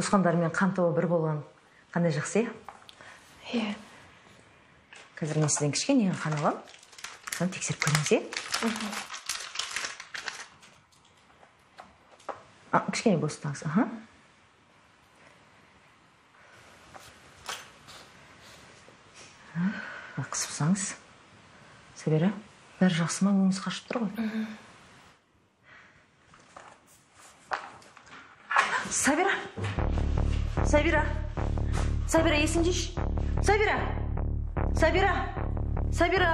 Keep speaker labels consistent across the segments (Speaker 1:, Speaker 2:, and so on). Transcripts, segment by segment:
Speaker 1: Туысқандарымен қан тобы бір болған қандай жақсы, иә?
Speaker 2: Иә.
Speaker 1: Қазір мен сізден кішкене қан аламын. Соны тексеріп көреміз, иә? Кішкене бос ұстаңыз. Аха. Қысып ұстаңыз. Сабира, бәрі жақсы ма? Өңіңіз қашып тұр ғой. Сабира! Сабира! Сабира, есіңді жейші! Сабира! Сабира! Сабира!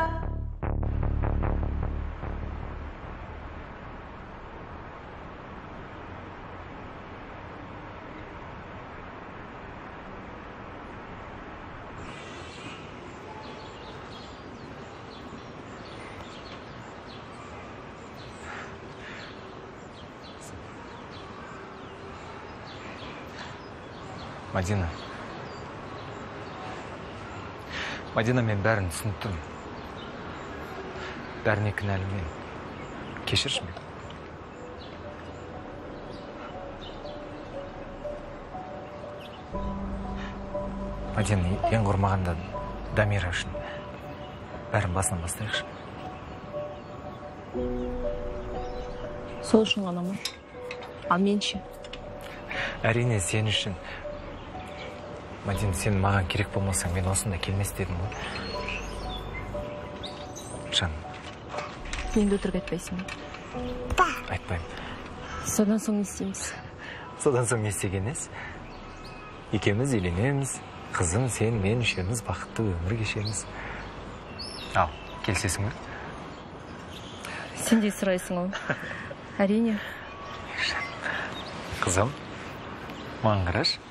Speaker 3: Мадина. Мадина, мен бәрін түсініп тұрмын. Бәріне кінәлі мен. Кешірші мені. Мадина, ең құрмағанда Дамира үшін бәрін басынан бастайықшы.
Speaker 2: Сол үшін ғана ма? Ал мен ше?
Speaker 3: Әрине, сен үшін. Мадина, сен маған керек болмасаң, мен осында келмес дедім ғой. Жаным.
Speaker 2: Енді өтірік айтпайсың ба?
Speaker 3: Айтпаймын.
Speaker 2: Содан соң не істейміз?
Speaker 3: Содан соң не істеген ес? Екеуміз үйленеміз. Қызым, сен, мен үшеуміз бақытты өмір кешеміз. Ал, келісесің бе?
Speaker 2: Сен де сұрайсың ғой. Әрине.
Speaker 3: Қызым, маған қарашы.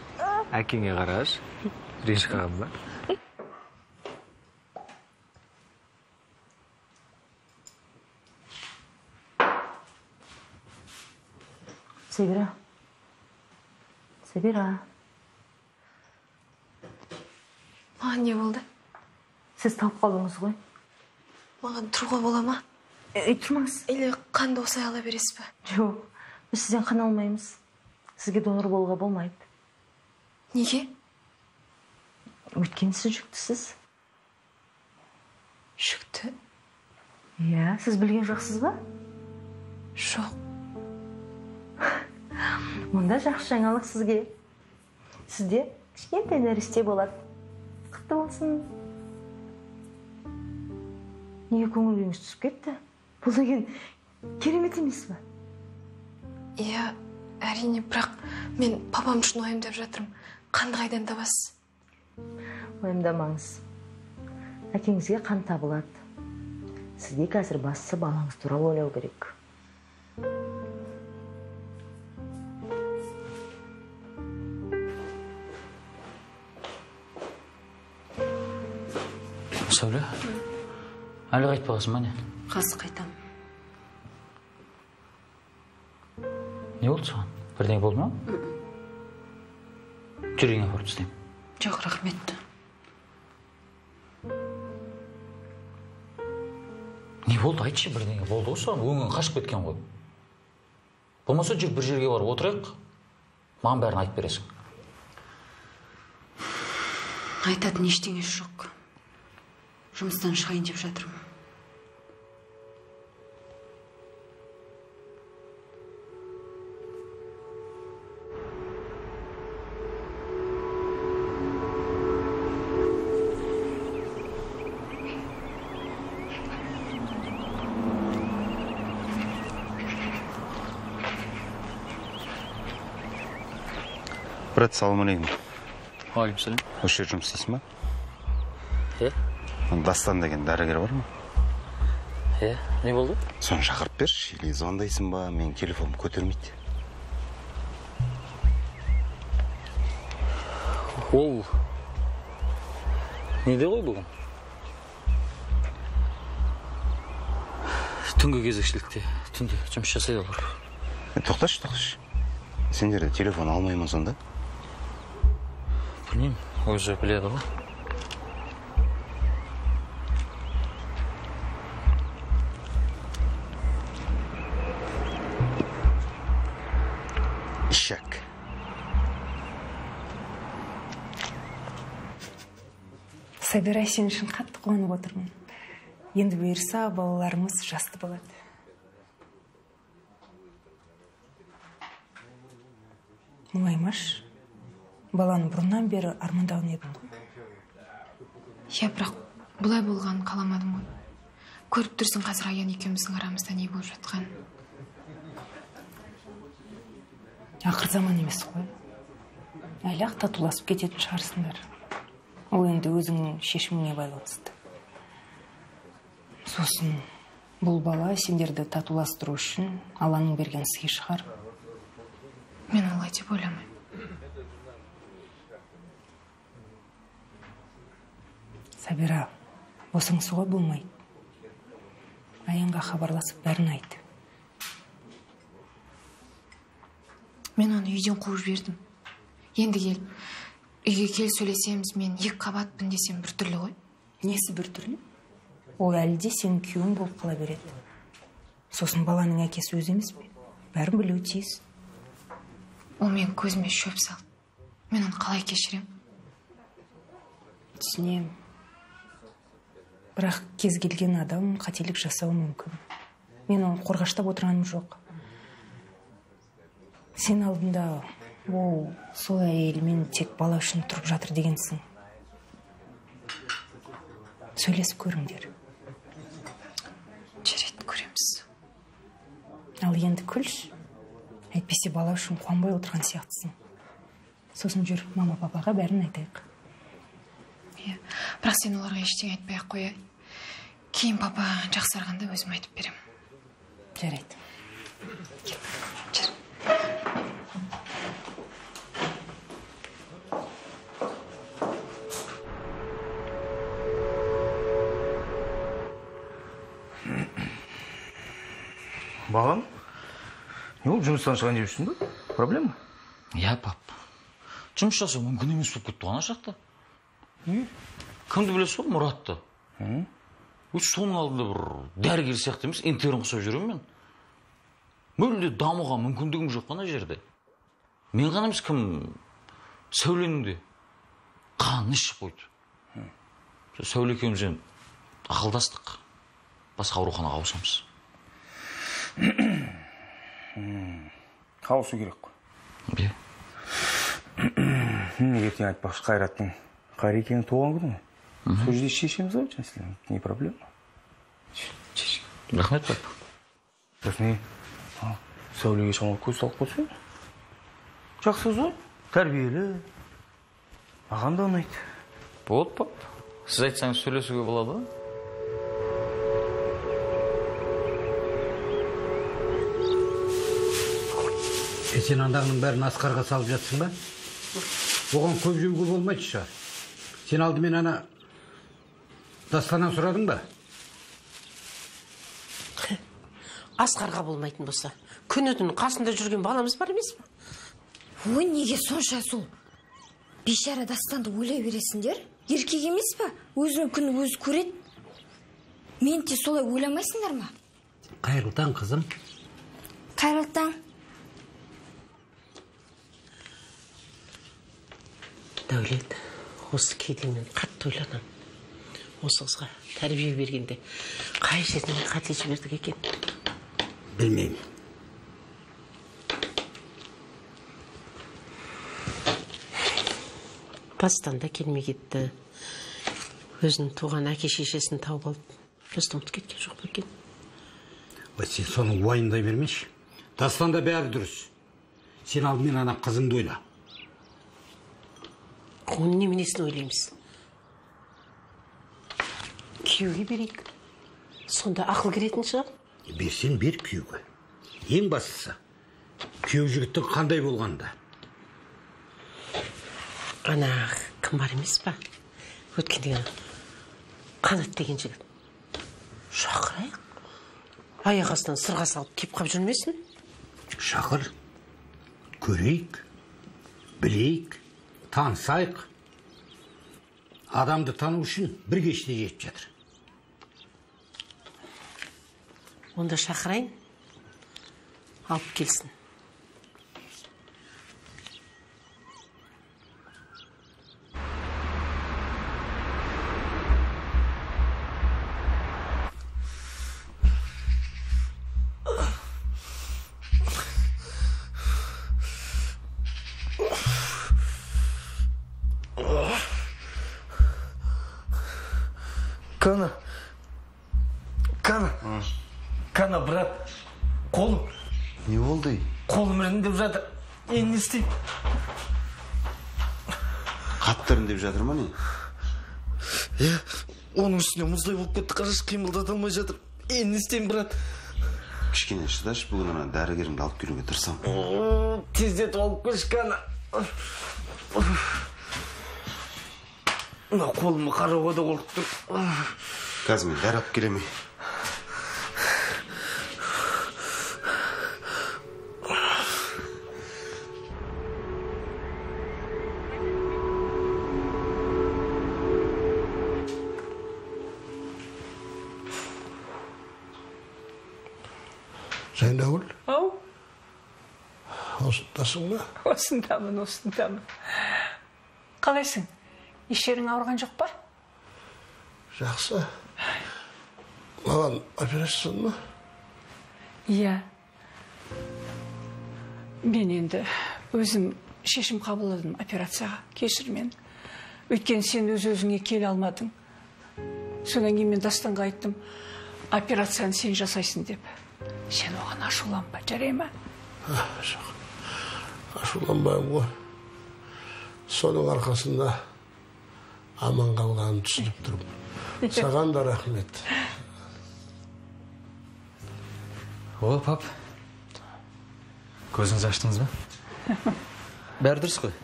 Speaker 3: Әкеңе қараш, ренжіп қалған ба?
Speaker 1: Сабира. Сабира.
Speaker 2: Маған не болды?
Speaker 1: Сіз талып қалдыңыз ғой.
Speaker 2: Маған тұруға бола ма?
Speaker 1: Тұрмаңыз.
Speaker 2: Или қанды осылай ала бересіз бе?
Speaker 1: Жоқ, біз сізден қан алмаймыз. Сізге донор болуға болмайды.
Speaker 2: Неге?
Speaker 1: Өйткені сіз жүктісіз.
Speaker 2: Жүкті?
Speaker 1: Иә, сіз білген жоқсыз ба?
Speaker 2: Жоқ.
Speaker 1: Онда жақсы жаңалық сізге. Сізде кішкентай нәресте болады. Құтты болсын. Неге көңіл күйіңіз түсіп кетті? Бұл деген керемет емес пе?
Speaker 2: Иә, әрине, бірақ мен папам үшін уайымдап жатырмын. Қанды қайдан табасыз?
Speaker 1: Уайымдамаңыз. Әкеңізге қан табылады. Сізге қазір бастысы балаңыз туралы ойлау керек.
Speaker 4: Сәуле, әлі қайтпағансың ба не?
Speaker 5: Қазір қайтам.
Speaker 4: Не болды саған? Бірдеңе болды ма? Жүр, үйіңе апарып тастаймын.
Speaker 5: Жоқ, рахмет.
Speaker 4: Не болды, айтшы, бірдеңе болды ғой саған? Өңің қашып кеткен ғой. Болмаса жүр бір жерге барып отырайық, маған бәрін айтып бересің.
Speaker 5: Айтатын ештеңесі жоқ. Жұмыстан шығайын деп жатырмын.
Speaker 6: Брат, салам алейкум.
Speaker 4: Алейкум салам.
Speaker 6: Осы жерде жұмыс істейсің ба?
Speaker 4: Е.
Speaker 6: Дастан деген дәрігер бар ма?
Speaker 4: Е, не болды?
Speaker 6: Соны шақырып берші, или звондайсың ба, менің телефоным көтермейді.
Speaker 4: Ол неде ғой бүгін? Түнгі кезекшілікте, түнде жұмыс жасайды олар.
Speaker 6: Тоқташы, тоқташы. Сендер де телефон алмай ма сонда?
Speaker 4: Білмеймін, өзі біледі ғой.
Speaker 6: Ишак.
Speaker 7: Сабира, сен үшін қатты қуанып отырмын. Енді бұйырса, балаларымыз жасты болады. Мұңаймаш, баланы бұрыннан бері армандаған едің ғой.
Speaker 2: Иә, бірақ бұлай болғанын қаламадым ғой. Көріп тұрсың қазір Аян екеуміздің арамызда не болып жатқанын.
Speaker 7: Ақыр заман емес қой. Әлі-ақ татуласып кететін шығарсыңдар. Ол енді өзіңнің шешіміңе байланысты. Сосын бұл бала сендерді татуластыру үшін Алланың берген сыйы шығар.
Speaker 2: Мен олай деп ойламаймын.
Speaker 7: Сабира, босаңсуға болмайды. Аянға хабарласып бәрін айт.
Speaker 2: Мен оны үйден қуып жібердім. Енді келіп, үйге кел сөйлесеміз, мен екі қабатпын десем біртүрлі ғой.
Speaker 7: Несі біртүрлі? Ол әлі де сенің күйеуің болып қала береді. Сосын баланың әкесі өзі емес пе? Бәрін білуі тиіс.
Speaker 2: Ол менің көзіме шөп салды. Мен оны қалай кешірем?
Speaker 7: Түсінемін. Бірақ кез келген адам қателік жасауы мүмкін. Мен оны қорғаштап отырғаным жоқ. Сен алдында ол сол әйелмен тек бала үшін тұрып жатыр дегенсің. Сөйлесіп көріңдер.
Speaker 2: Жарайды, көреміз.
Speaker 7: Ал енді күлші. Әйтпесе бала үшін қуанбай отырған сияқтысың. Сосын жүр, мама папаға бәрін айтайық.
Speaker 2: Иә, бірақ сен оларға ештеңе айтпай-ақ қой. Кейін папа жақсарғанда өзім айтып беремін.
Speaker 7: Жарайды.
Speaker 2: Жүр.
Speaker 6: Балам, не ол жұмыстан шығайын деп жүрсің бе? Проблема?
Speaker 4: Иә, пап. Жұмыс жасау мүмкін емес болып кетті ғой ана жақта. Не? Кімді білесіз ғой, Мұратты. Өз соның алдында бір дәрігер сияқты емес, интерн құсап жүремін мен. Мүлде дамуға мүмкіндігім жоқ ана жерде. Мен ғана емес, кім Сәуленің де қанын ішіп қойды. Сәуле екеуміз енді ақылдастық. Басқа ауруханаға ауысамыз.
Speaker 6: Ауысу керек қой.
Speaker 4: Иә.
Speaker 6: Ертең айтпақшы, Қайраттың Қайрекеңнің туған күні ғой. Сол жерде шешеміз ғой, не проблема.
Speaker 4: Рахмет, пап.
Speaker 6: Сосын не? Сәулеге шамалы көз салып қойсай. Жақсы қыз ғой, тәрбиелі. Маған да ұнайды.
Speaker 4: Болды, пап. Сіз айтсаңыз сөйлесуге болады ғой.
Speaker 8: Сен андағының бәрін Асқарға салып жатсың ба? Оған көп жеуге болмайтын шығар. Сен алдымен ана Дастаннан сұрадың ба?
Speaker 9: Асқарға болмайтын болса, күні түні қасында жүрген баламыз бар емес пе?
Speaker 10: Ой, неге сонша сол бейшара Дастанды ойлай бересіңдер? Еркек емес пе? Өзінің күнін өзі көреді. Мен де солай ойламайсыңдар ма?
Speaker 8: Қайырлы таң, қызым.
Speaker 10: Қайырлы таң.
Speaker 9: Дәулет, осы кейде мен қатты ойланамын. Осы қызға тәрбие бергенде қай жерінен қате жібердік екен?
Speaker 8: Білмеймін.
Speaker 9: Дастан да келмей кетті. Өзінің туған әке шешесін тауып алып, бізді ұмытып кеткен жоқ па екен?
Speaker 8: Ой, сен соны уайымдай бермеші. Дастанда бәрі дұрыс. Сен алдымен ана қызыңды ойла.
Speaker 9: Оның неменесін ойлаймыз? Күйеуге берейік. Сонда ақыл керетін шығар?
Speaker 8: Берсен бер күйеуге. Ең бастысы, күйеу жігіттің қандай болғанында.
Speaker 9: Ана кім бар емес па? Өткенде Қанат деген жігіт. Шақырайық. Аяқ астынан сырға салып кеп қап жүрмесін.
Speaker 8: Шақыр. Көрейік. Білейік. Танысайық. Адамды тану үшін бір кеште жетіп жатыр.
Speaker 9: Онда шақырайын. Алып келсін.
Speaker 6: Кана. Кана. Кана, брат. Қолым.
Speaker 11: Не болды?
Speaker 6: Қолым іріңдеп жатыр. Енді не істеймін?
Speaker 11: Қатты іріңдеп жатыр ма не?
Speaker 6: Е, оның үстіне мұздай болып кетті, қарашы, қимылдата алмай жатыр. Енді не істеймін, брат?
Speaker 11: Кішкене шыдашы, бүгін ана дәрігерімді алып келуге тырысамын.
Speaker 6: Тездетіп алып келші, Кана. Мына қолыма қарауға да қорқып тұр.
Speaker 11: Қазір мен дәрі алып келемін.
Speaker 12: Жайнагүл.
Speaker 13: Ау.
Speaker 12: Осындасың ба?
Speaker 13: Осындамын, осындамын. Қалайсың? Еш жерің ауырған жоқ па?
Speaker 12: Жақсы. Маған операция ма?
Speaker 13: Иә. Мен енді өзім шешім қабылдадым операцияға. Кешір мені. Өйткені сен өз-өзіңе келе алмадың. Содан кейін мен Дастанға айттым, операцияны сен жасайсың деп. Сен оған ашуланба, жарай ма?
Speaker 12: Жоқ, ашуланбаймын ғой. Соның арқасында аман қалғанын түсініп тұрмын. Саған да рахмет.
Speaker 3: О, пап. Көзіңізді аштыңыз ба? Бәрі дұрыс қой.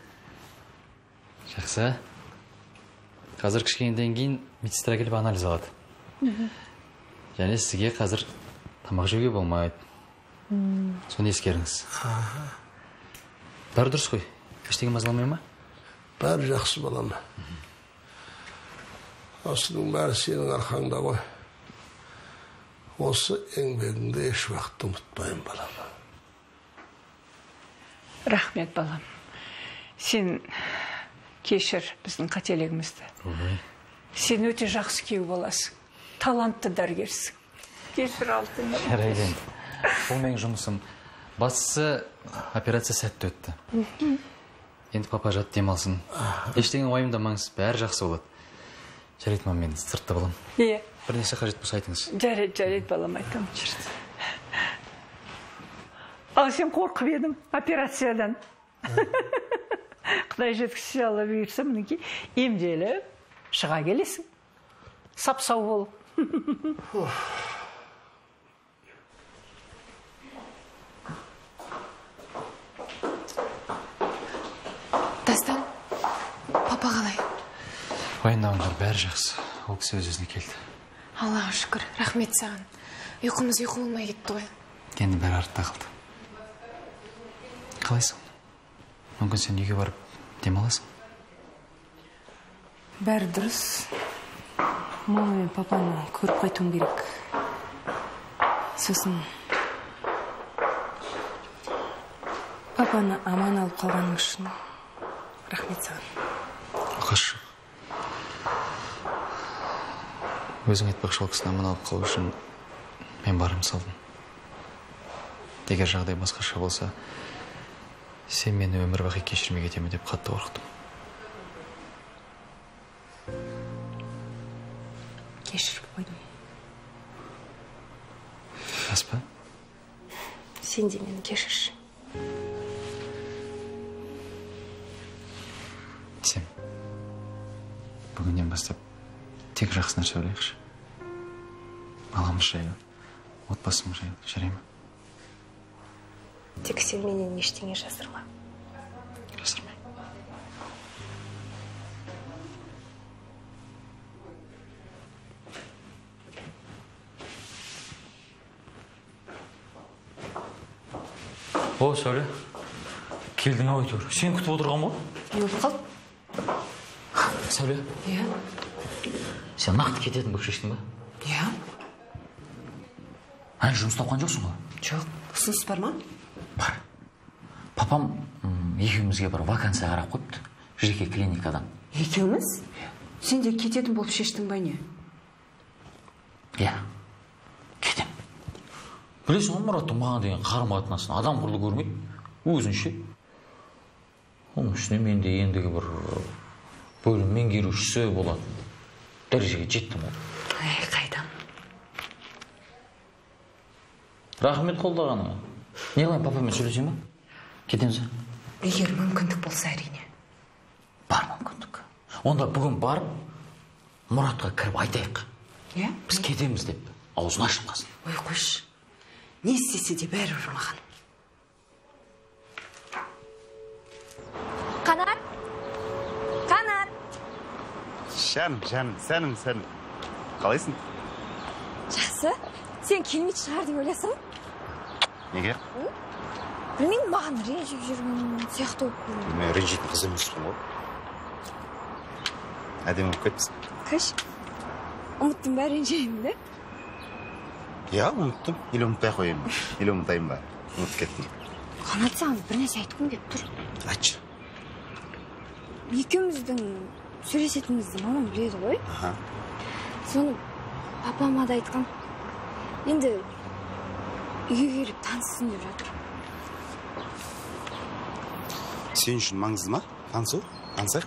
Speaker 3: Жақсы. Қазір кішкенеден кейін медсестра келіп анализ алады. Және сізге қазір тамақ жеуге болмайды. Соны ескеріңіз. Бәрі дұрыс қой. Ештеңе мазаламай ма?
Speaker 12: Бәрі жақсы, балам. Осының бәрі сенің арқаңда ғой. Осы еңбегіңді еш уақытта ұмытпаймын, балам.
Speaker 13: Рахмет, балам. Сен кешір біздің қателігімізді. Сен өте жақсы күйеу боласың. Талантты дәрігерсің. Кешір, алтыным.
Speaker 3: Жарайды енді. Бұл менің жұмысым. Бастысы операция сәтті өтті. Енді папа жат демалсын. Ештеңе уайымдамаңыз, бәрі жақсы болады. Жарайды, мам, мен сыртта боламын.
Speaker 13: Иә.
Speaker 3: Бір нәрсе қажет болса айтыңыз.
Speaker 13: Жарайды, жарайды, балам, айтамын. Ал сен қорқып едің операциядан. Құдай жеткізсе, Алла бұйырса, мінекей емделіп шыға келесің. Сап-сау болып.
Speaker 2: Дастан, папа қалай?
Speaker 3: Уайымдамаңдар, бәрі жақсы. Ол кісі өз-өзіне келді.
Speaker 2: Аллаға шүкір, рахмет саған. Ұйқымыз ұйқы болмай кетті ғой.
Speaker 3: Енді бәрі артта қалды. Қалайсың? Мүмкін сен үйге барып демаласың?
Speaker 7: Бәрі дұрыс. Мама мен папаны көріп қайтуым керек. Сосын папаны аман алып қалғаның үшін рахмет саған.
Speaker 3: Оқасы жоқ. Өзің айтпақшы, ол кісіні аман алып қалу үшін мен барым салдым. Егер жағдай басқаша болса, сен мені өмір бақи кешірмей кетемін деп қатты қорықтым.
Speaker 7: Кешіріп қойдым.
Speaker 3: Рас па?
Speaker 7: Сен де мені кешірші.
Speaker 3: Сен бүгіннен бастап тек жақсы нәрсе ойлайықшы. Баламыз жайлы, отбасымыз жайлы, жарай ма?
Speaker 7: Тек сен менен ештеңе жасырма.
Speaker 3: Жасырмаймын.
Speaker 4: О, Сәуле, келдің ау әйтеуір. Сен күтіп отырған ғой?
Speaker 5: Не болып қалды?
Speaker 4: Сәуле.
Speaker 5: Иә.
Speaker 4: Сен нақты кететін болып шештің ба?
Speaker 5: Иә.
Speaker 4: Әлі жұмыс тапқан жоқсың ғой?
Speaker 5: Жоқ. Ұсыныс бар ма?
Speaker 4: Бар. Папам екеумізге бір вакансия қарап қойыпты. Жеке клиникадан.
Speaker 5: Екеуміз? Сен де кететін болып шештің ба не?
Speaker 4: Иә. Кетем. Білесің ғой, Мұраттың маған деген қарым-қатынасын адам құрлы көрмейді. Өзінше. Оның үстіне мен де ендігі бір бөлім меңгерушісі болатын дәрежеге жеттім ғой.
Speaker 9: Әй, қайдам.
Speaker 4: Рахмет қолдағаныңа. Не қылайын, папамен сөйлесейін ба? Кетеміз бе?
Speaker 7: Егер мүмкіндік болса, әрине.
Speaker 4: Бар мүмкіндік. Онда бүгін барып, Мұратқа кіріп айтайық.
Speaker 7: Иә?
Speaker 4: Біз кетеміз деп, аузын ашып қалсын.
Speaker 9: Ой, қойшы. Не істесе де бәрібір маған.
Speaker 10: Қанат! Қанат!
Speaker 11: Жаным, жаным, сәнім, сәнім. Қалайсың?
Speaker 10: Жақсы. Сен келмейтін шығар деп ойласам?
Speaker 11: Неге?
Speaker 10: Білмеймін, маған ренжіп жүрген сияқты болып көрінді.
Speaker 11: Мен ренжитін қыз емеспін ғой. Әдемі болып кетіпсің.
Speaker 10: Қыш, ұмыттың ба ренжігеніңді?
Speaker 11: Иә, ұмыттым. Или ұмытпай қояйын ба? Или ұмытайын ба? Ұмытып кеттім.
Speaker 10: Қанат, саған бір нәрсе айтқым келіп тұр.
Speaker 11: Айтшы.
Speaker 10: Екеуміздің сөйлесетінімізді мамам біледі ғой. Соны папама да айтқан. Енді үйге келіп таныссын деп жатыр.
Speaker 11: Сен үшін маңызды ма? Танысу? Танысайық?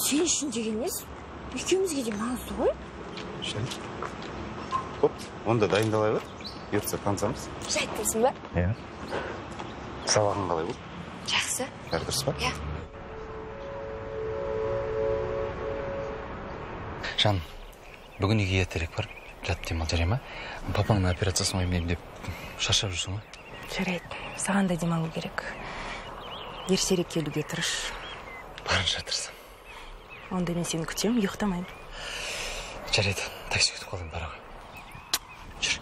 Speaker 10: Сен үшін деген емес, екеумізге де маңызды ғой.
Speaker 11: Жарайды. Бопты, онда дайындалай бер. Бұйыртса танысамыз.
Speaker 10: Жайт болсын ба?
Speaker 11: Иә. Сабағың қалай болды?
Speaker 10: Жақсы.
Speaker 11: Бәрі дұрыс па?
Speaker 10: Иә.
Speaker 3: Жан, бүгін үйге ертерек барып жатып демал, жарай ма? Папаңның операциясын оймаймын деп шаршап жүрсің ғой.
Speaker 7: Жарайды, саған да демалу керек. Ертерек келуге тырыс.
Speaker 3: Барынша тырысам.
Speaker 7: Онда мен сені күтемін, ұйықтамаймын.
Speaker 3: Жарайды, такси күтіп қалдым, бара ғой. Жүр.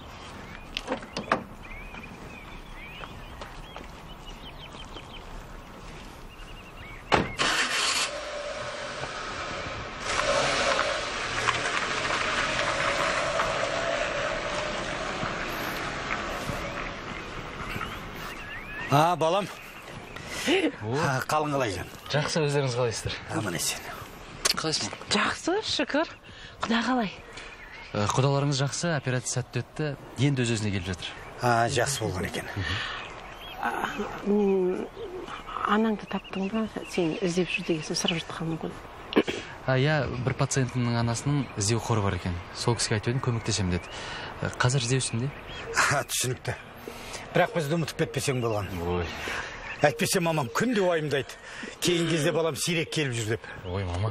Speaker 8: А, балам. Қалың қалай жан?
Speaker 3: Жақсы, өздеріңіз қалайсыздар?
Speaker 8: Аман есен.
Speaker 3: Қалайсың?
Speaker 9: Жақсы, шүкір. Құда қалай?
Speaker 3: Құдаларыңыз жақсы, операция сәтті өтті. Енді өз-өзіне келіп жатыр.
Speaker 8: А, жақсы болған екен.
Speaker 9: Анаңды таптың ба? Сен іздеп жүр дегенсің, сұрап жатқан мүмкін.
Speaker 3: Иә, бір пациентімнің анасының іздеу қоры бар екен. Сол кісіге айтып едім, көмектесемін деді. Қазір іздеу үстінде.
Speaker 8: Түсінікті. Бірақ бізді ұмытып кетпесең болған.
Speaker 3: Ой.
Speaker 8: Әйтпесе мамам күнде уайымдайды. Кейінгі кезде балам сирек келіп жүр деп.
Speaker 3: Ой, мама,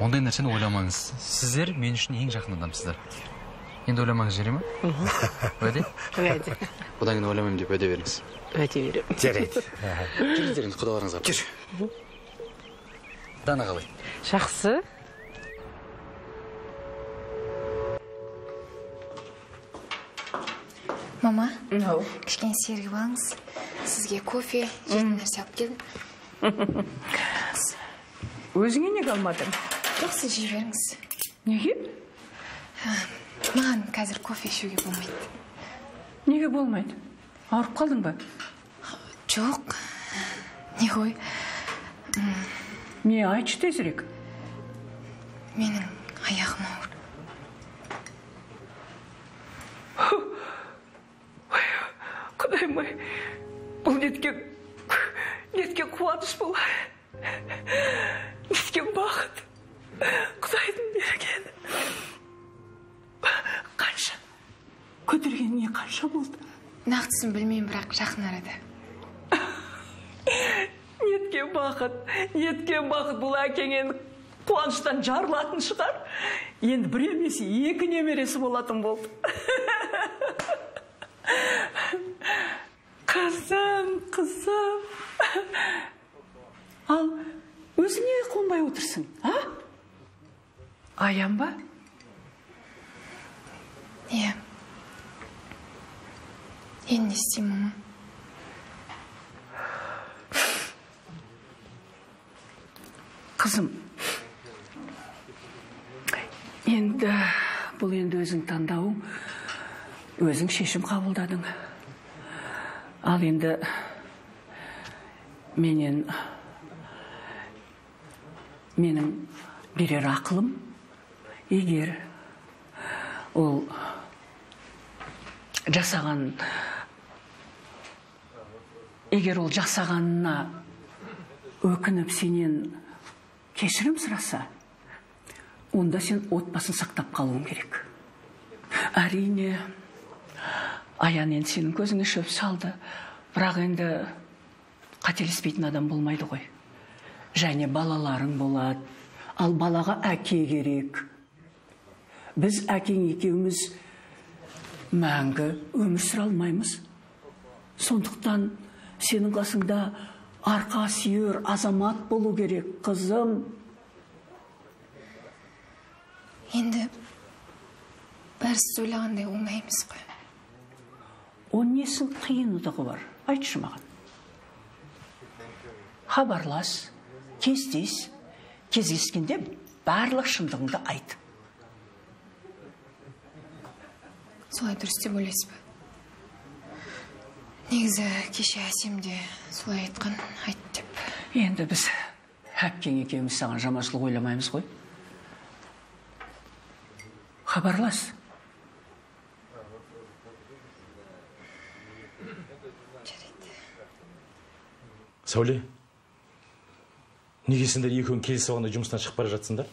Speaker 3: ондай нәрсені ойламаңыз. Сіздер мен үшін ең жақын адамсыздар. Енді ойламаңыз, жарай ма? Уәде?
Speaker 9: Уәде.
Speaker 3: Бұдан кейін ойламаймын деп уәде беріңіз.
Speaker 9: Уәде беремін.
Speaker 8: Жарайды.
Speaker 3: Жүріңіздер енді құдаларыңызға.
Speaker 8: Жүр.
Speaker 3: Дана қалай?
Speaker 9: Жақсы.
Speaker 2: Мама, кішкене сергіп алыңыз. Сізге кофе, жейтін нәрсе алып келдім.
Speaker 13: Өзіңе неге алмадың?
Speaker 2: Жоқ, сіз жей беріңіз.
Speaker 13: Неге?
Speaker 2: Маған қазір кофе ішуге болмайды.
Speaker 13: Неге болмайды? Ауырып қалдың ба?
Speaker 2: Жоқ. Не ғой?
Speaker 13: Не, айтшы тезірек.
Speaker 2: Менің аяғым ауыр.
Speaker 13: Құдайым ай, бұл неткен қуаныш бұл, неткен бақыт, Құдайдың бергені. Қанша, көтергеніне қанша болды?
Speaker 2: Нақтысын білмеймін, бірақ жақын арада.
Speaker 13: Неткен бақыт, неткен бақыт, бұл әкеңен қуаныштан жарылатын шығар. Енді бір емес, екі немересі болатын болды. Қызым, қызым. Ал өзің неге қонбай отырсың, а? Аян ба?
Speaker 2: Иә. Енді не істеймін, мама?
Speaker 13: Қызым, енді бұл енді өзің таңдауың, өзің шешім қабылдадың. Ал енді менің берер ақылым, егер ол жасаған, егер ол жасағанына өкініп сенен кешірім сұраса, Онда сен отбасын сақтап қалуың керек. Әрине, Аян енді сенің көзіңе шөп салды. Бірақ енді қателеспейтін адам болмайды ғой. Және балаларың болады. Ал балаға әке керек. Біз әкең екеуміз мәңгі өмір сүре алмаймыз. Сондықтан сенің қасыңда арқа сүйер азамат болу керек, қызым.
Speaker 2: Енді бәрі сіз ойлағандай оңай емес қой.
Speaker 13: Оның несін қиындығы бар? Айтшы маған. Хабарлас, кездес, кездескенде барлық шындығыңды айт.
Speaker 2: Солай дұрыс деп ойлайсыз ба? Негізі кеше Әсем де солай айтқан, айт деп.
Speaker 13: Енді біз әпкең екеуміз саған жаманшылық ойламаймыз ғой. Хабарлас.
Speaker 14: Сәуле, неге сендер екеуің келісіп алғандай жұмыстан шығып бара жатсыңдар?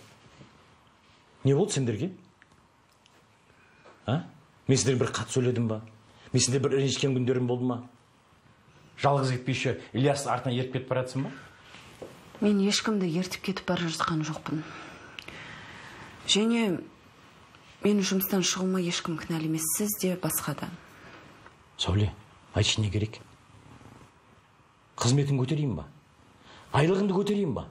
Speaker 14: Не болды сендерге? А? Мен сендерге бір қатты сөйледім ба? Мен сендер бір ренжіген күндерім болды ма? Жалғыз кетпейші Ильястың артынан ертіп кетіп бара жатсың ба?
Speaker 5: Мен ешкімді ертіп кетіп бара жатқан жоқпын. Және мен жұмыстан шығуыма ешкім кінәлі емес, сіз де, басқа да.
Speaker 14: Сәуле, айтшы не керек? Қызметіңді көтерейін ба? Айлығыңды көтерейін ба?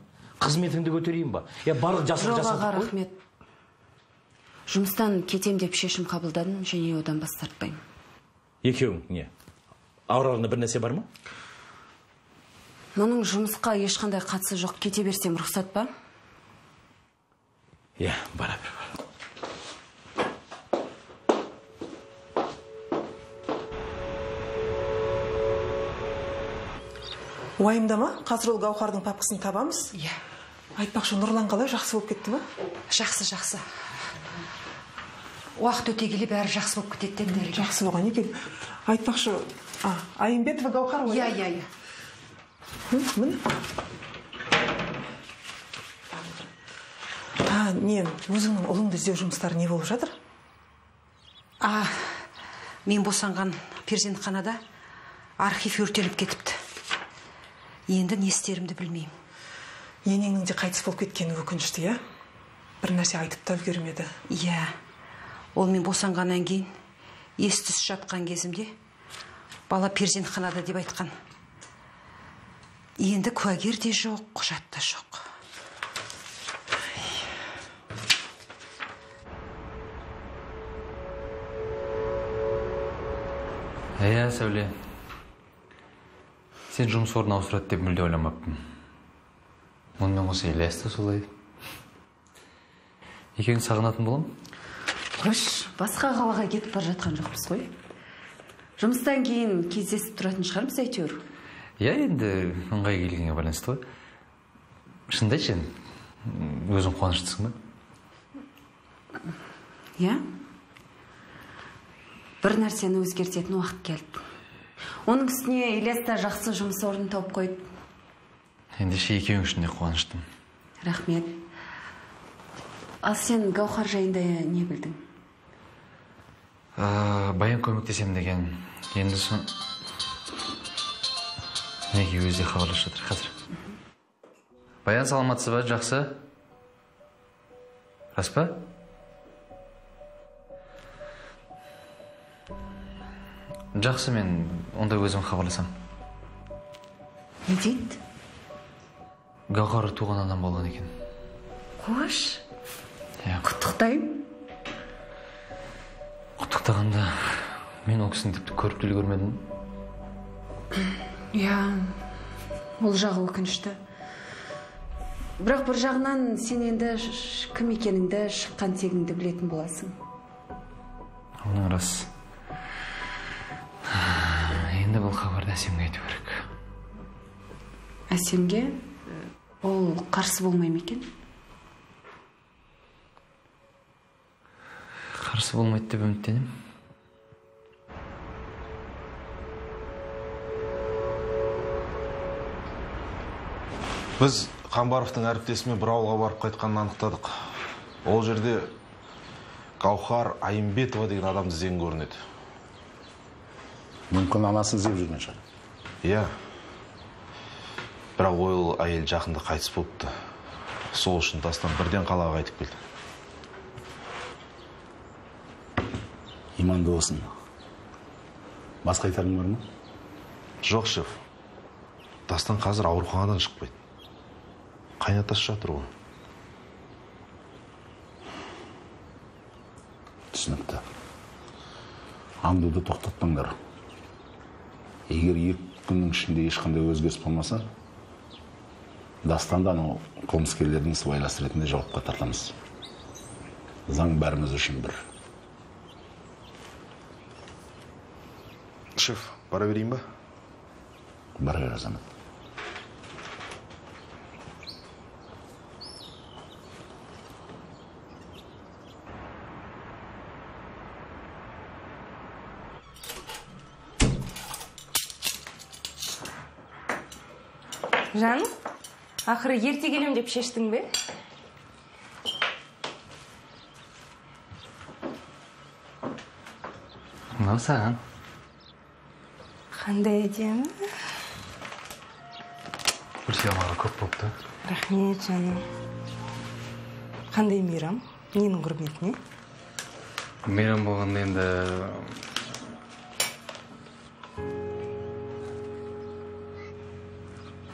Speaker 14: Қызметіңді көтерейін ба? Я барлық жасық жасадық қой.
Speaker 5: Рахмет. Жұмыстан кетем деп шешім қабылдадым, және одан бас тартпаймын.
Speaker 14: Екеуің не? Араларында бір нәрсе бар ма?
Speaker 5: Мұның жұмысқа ешқандай қатысы жоқ. Кете берсем рұқсат па?
Speaker 14: Иә, бара бер.
Speaker 15: Уайымдама, қазір ол Гауһардың папкасын табамыз.
Speaker 9: Иә.
Speaker 15: Айтпақшы, Нұрлан қалай, жақсы болып кетті ма?
Speaker 9: Жақсы, жақсы. Уақыт өте келе бәрі жақсы болып кетеді деді дәрігер.
Speaker 15: Жақсы болған екен. Айтпақшы, Айымбетова Гауһар ғой?
Speaker 9: Иә, иә, иә.
Speaker 15: Міне. Не, өзіңнің ұлыңды іздеу жұмыстары не болып жатыр?
Speaker 9: Мен босанған перзентханада архив өртеніп кетіпті. Енді не істерімді білмеймін.
Speaker 15: Енеңнің де қайтыс болып кеткені өкінішті, иә? Бір нәрсе айтып та үлгермеді.
Speaker 9: Иә. Ол мен босанғаннан кейін ес түс жатқан кезімде бала перзентханада деп айтқан. Енді куәгер де жоқ, құжат та жоқ.
Speaker 3: Иә, Сәуле. Сен жұмыс орнын ауыстырады деп мүлде ойламаппын. Онымен қоса Ильяс та солай. Екеуің сағынатын болам?
Speaker 5: Қош, басқа қалаға кетіп бара жатқан жоқпыз ғой. Жұмыстан кейін кездесіп тұратын шығармыз әйтеуір.
Speaker 3: Иә, енді ыңғай келгенге байланысты ғой. Шынында сен өзің қуаныштысың ба?
Speaker 5: Иә. Бір нәрсені өзгертетін уақыт келді. Оның үстіне Ильяс та жақсы жұмыс орнын тауып қойды.
Speaker 3: Ендеше екеуің үшін де қуаныштымын.
Speaker 5: Рахмет. Ал сен Гауһар жайында не білдің?
Speaker 3: Баян көмектесем деген. Енді сон... Неге өзі де хабарласып жатыр қазір. Баян, саламатсыз ба? Жақсы? Рас па? Жақсы, мен онда өзім хабарласам.
Speaker 5: Не дейді?
Speaker 3: Гауһар туған анам болған екен.
Speaker 5: Қош.
Speaker 3: Иә.
Speaker 5: Құттықтаймын.
Speaker 3: Құттықтағанда мен ол кісіні тіпті көріп те үлгермедім.
Speaker 5: Иә, ол жағы өкінішті. Бірақ бір жағынан сен енді кім екеніңді, шыққан тегіңді білетін боласың.
Speaker 3: Оның рас. Енді бұл хабарды Әсемге айту керек.
Speaker 5: Әсемге? Ол қарсы болмай ма екен?
Speaker 3: Қарсы болмайды деп үміттенемін.
Speaker 11: Біз Қамбаровтың әріптесімен бір ауылға барып қайтқанын анықтадық.
Speaker 16: Ол жерде Гаухар Айымбетова деген адамды іздеген көрінеді.
Speaker 17: Мүмкін анасын іздеп жүрген шығар.
Speaker 16: Иә. Бірақ ол әйел жақында қайтыс болыпты. Сол үшін Дастан бірден қалаға қайтып келді.
Speaker 17: Иманды болсын. Басқа айтарың бар ма?
Speaker 16: Жоқ, шеф. Дастан қазір ауруханадан шықпайды. Қайнатасы жатыр ғой.
Speaker 17: Түсінікті. Аңдуды тоқтатпаңдар. Егер 2 күннің ішінде ешқандай өзгеріс болмаса, Дастанды анау қылмыскерлердің сыбайласы ретінде жауапқа тартамыз. Заң бәріміз үшін бір.
Speaker 16: Шеф, бара берейін ба?
Speaker 17: Бара бер, Азамат.
Speaker 7: Жаным, ақыры ерте келем деп шештің бе?
Speaker 3: Мынау саған.
Speaker 7: Қандай әдемі.
Speaker 3: Бір сыйлағаны көп болыпты.
Speaker 7: Рахмет, жаным. Қандай мейрам? Ненің құрметіне?
Speaker 3: Мейрам болғанда енді...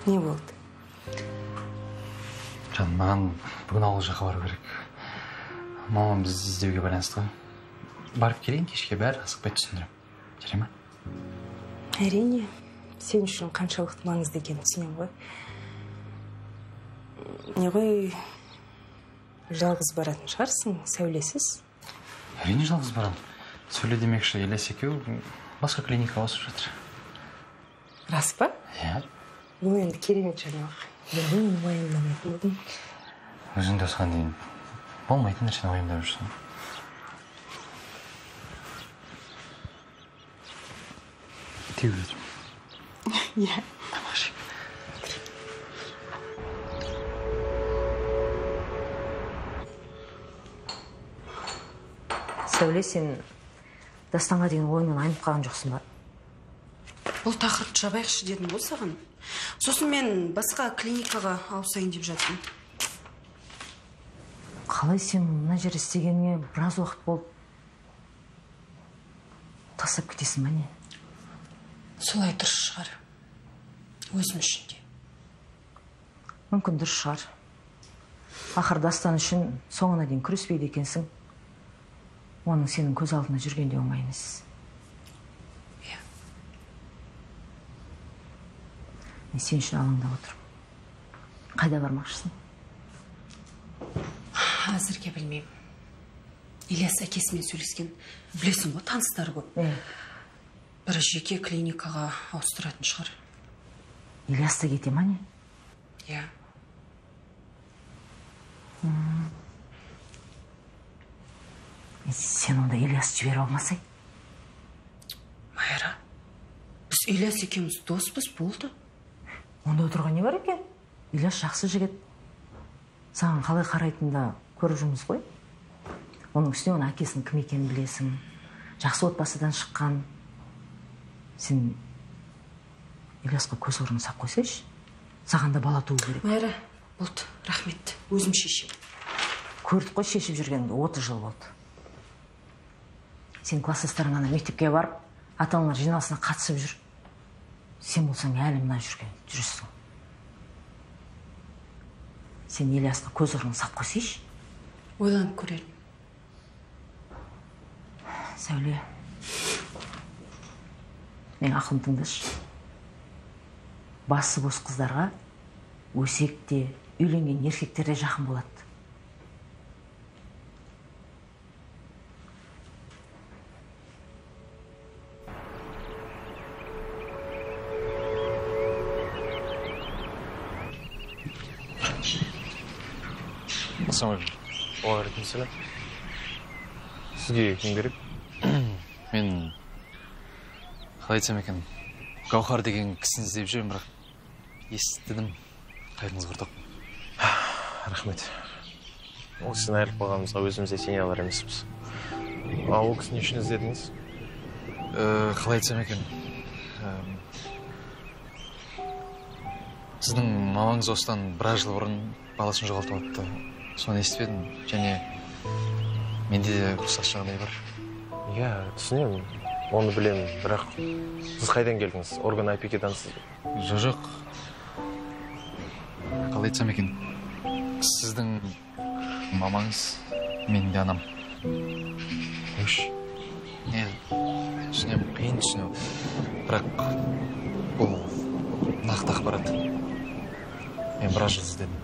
Speaker 7: Не болды?
Speaker 3: Жаным, маған бүгін ауыл жаққа бару керек. Мамам бізді іздеуге байланысты ғой. Барып келейін, кешке бәрі асықпай түсіндіремін. Жарай ма?
Speaker 7: Әрине, сен үшін қаншалықты маңызды екенін түсінемін ғой. Не ғой, жалғыз баратын шығарсың, Сәулесіз?
Speaker 3: Әрине жалғыз барамын. Сәуле демекші, Елес екеуі басқа клиникаға ауысып жатыр.
Speaker 7: Рас па?
Speaker 3: Иә.
Speaker 7: Бұл енді керемет жаңалық. Енді мен уайымдамайтын болдым.
Speaker 3: Өзің де осыған дейін болмайтын нәрсені уайымдап жүрсің. Теуіп жатырмын.
Speaker 7: Иә.
Speaker 3: Тамақ ішейік.
Speaker 1: Сәуле, сен Дастанға деген ойыңнан айнып қалған жоқсың ба?
Speaker 5: Бұл тақырыпты жабайықшы дедім ғой саған. Сосын мен басқа клиникаға ауысайын деп жатырмын.
Speaker 1: Қалай сен мына жерде істегеніңе біраз уақыт болып тастап кетесің ба не?
Speaker 5: Солай дұрыс шығар. Өзім үшін де.
Speaker 1: Мүмкін дұрыс шығар. Ақыры Дастан үшін соңына дейін күреспейді екенсің. Оның сенің көз алдында жүргенде оңай емес. Иә. Мен сен үшін алаңдап отырмын. Қайда бармақшысың?
Speaker 5: Әзірге білмеймін. Ильяс әкесімен сөйлескен. Білесің ғой, таныстары көп. Бір жеке клиникаға ауыстыратын шығар.
Speaker 1: Ильяс та кете ма не?
Speaker 5: Иә.
Speaker 1: Сен онда Ильясты жіберіп алмасай?
Speaker 5: Майра, біз Ильяс екеуміз доспыз, болды.
Speaker 1: Онда отырған не бар екен? Ильяс жақсы жігіт. Саған қалай қарайтынын да көріп жүрміз ғой. Оның үстіне оның әкесінің кім екенін білесің. Жақсы отбасыдан шыққан. Сен Ильясқа көз ұрын сап қойсайшы. Саған да бала туу керек.
Speaker 5: Майра, болды, рахмет. Өзім шешемін.
Speaker 1: Көрдік қой шешіп жүргеніңді, 30 жыл болды. Сен класстастарың ана мектепке барып, ата-аналар жиналысына қатысып жүр. Сен болсаң әлі мына жүрген жүрсің. Сен Ильясқа көз ұрын сап қойсайшы.
Speaker 5: Ойланып көрермін.
Speaker 1: Сәуле, мен ақылым тыңдашы. Басы бос қыздарға өсек те, үйленген еркектер де жақын болады.
Speaker 3: Ассалаумағалейкум.
Speaker 18: Уағалейкумассалам. Сізге кім керек?
Speaker 3: Мен қалай айтсам екен, Гаухар деген кісіні іздеп жүрмін, бірақ естідім, қайғыңыз құртақ.
Speaker 16: Рахмет.
Speaker 18: Ол кісіден айырылып қалғанымызға өзіміз де сене алар емеспіз. Ал ол кісіні не үшін іздедіңіз?
Speaker 3: Қалай айтсам екен? Сіздің мамаңыз осыдан біраз жыл бұрын баласын жоғалтып алыпты. Соны естіп едім. Және менде де ұқсас жағдай бар.
Speaker 18: Иә, түсінемін. Оны білемін. Бірақ сіз қайдан келдіңіз? Орган опекадансыз ба?
Speaker 3: Жоқ. Қалай айтсам екен? Сіздің мамаңыз менің де анам. Қойшы. Не, түсінемін, қиын түсіну. Бірақ бұл нақты ақпарат. Мен біраз жыл іздедім.